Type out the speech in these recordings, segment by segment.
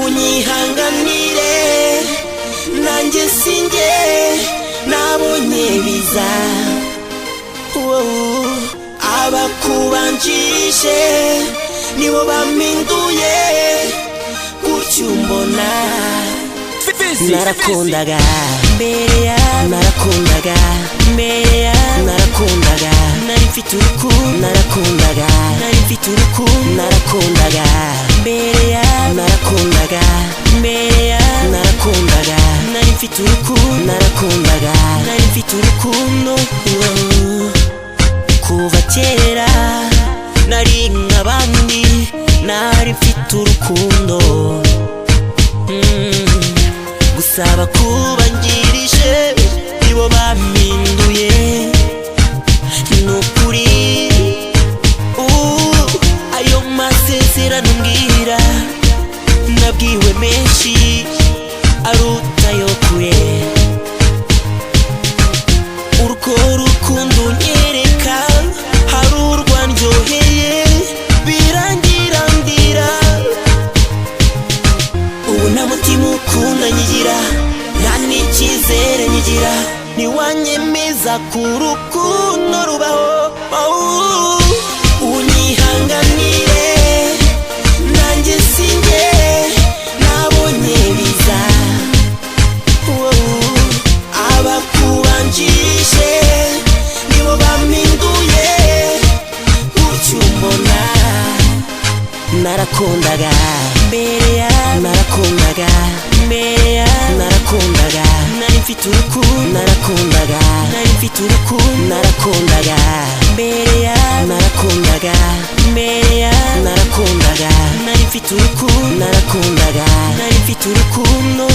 Unyihanganire, nanjye sinjye nabonye biza. Wowe, abakubanjirije nibo bampinduye gutyo umbona. Narakundaga mbere ya, narakundaga mbere ya, narakundaga, nari mfite urukundo, narakundaga, nari mfite urukundo, narakundaga mbere ya, narakundaga mbere ya, narakundaga, nari mfite urukundo, narakundaga, nari mfite urukundo. Kuva kera nari nk'abandi, nari mfite urukundo. Gusaba kubangirije nibo bampinduye, nukuri. Ayo masezerano mbwira, nabwiwe menshi aruta ayo kure. Urwo rukundo unyereka hari urwandyoheye, birangira ndira. Ubu nta mutima ukunda nyigira, nta n'icyizere nyigira, ntiwanyemeza ku rukundo rubaho. Oh, unyihanganire, nanjye sinjye nabonye biza. Oh, abakubanjirije nibo bampinduye gutyo umbona. Narakundaga mbere ya, narakundaga mbere ya, narakundaga, nari mfite urukundo, narakundaga, nari mfite urukundo, narakundaga mbere ya, narakundaga mbere ya, narakundaga, nari mfite urukundo, narakundaga, nari mfite urukundo.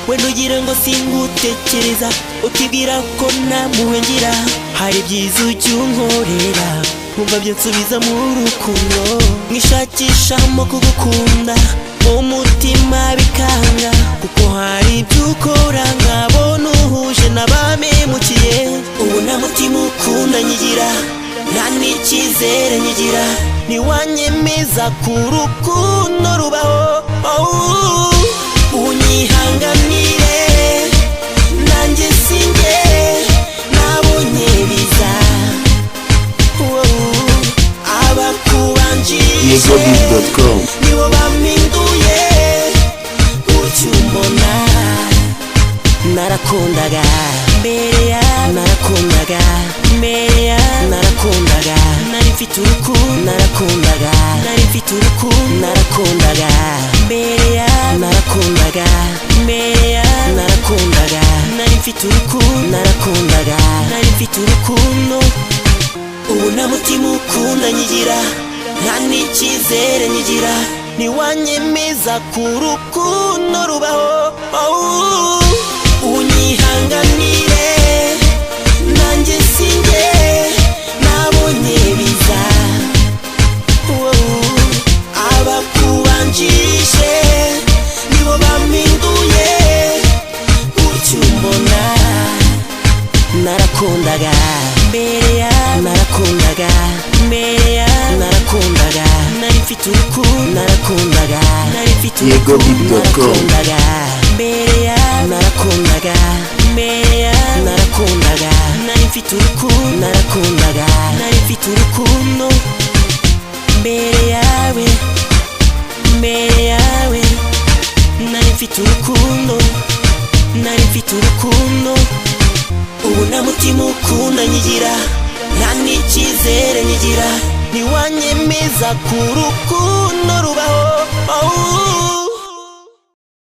Wenda ugira ngo singutekereza, ukibwira ko ntamuwe ngira. Hari ibyiza ujya unkorera, nkumva byansubiza mu rukundo, mwishakishamo kugukunda mu mutima bikanga, kuko hari ibyo ukora nkabona uhuje n'abamemukiye. Ubu nta mutima ukunda nyigira, nta n'icyizere nyigira, ntiwanyemeza ku rukundo rubaho. Oh, unyihanganire, nanjye sinjye nabonye biza. Abakubanjirije YegoBeat.com. nibo bampinduye gutyo umbona. Narakundaga mbere ya, narakundaga mbere ya, narakundaga, nari mfite urukundo, narakundaga, nari mfite urukundo, narakundaga mbere ya, narakundaga mbere ya, narakundaga, nari mfite urukundo, narakundaga, nari mfite urukundo. Ubu nta mutima ukunda nyigira, nta n'icyizere nyigira, ntiwanyemeza ku rukundo rubaho. Oh, unyihanganire, nanjye sinjye nabonye biza. Oh, abakubanjirije nibo bampinduye gutyo umbona. Narakundaga mbere ya, narakundaga mbere ya, narakundaga, nari mfite urukundo, narakundaga, nari mfite urukundo, YegoBeat.com. narakundaga mbere ya, narakundaga mbere ya, narakundaga, nari mfite urukundo, narakundaga, nari mfite urukundo mbere yawe, mbere yawe, nari mfite urukundo, nari mfite urukundo. Ubu nta mutima ukunda nyigira, nta n'icyizere nyigira, ntiwanyemeza ku rukundo rubaho. Oh.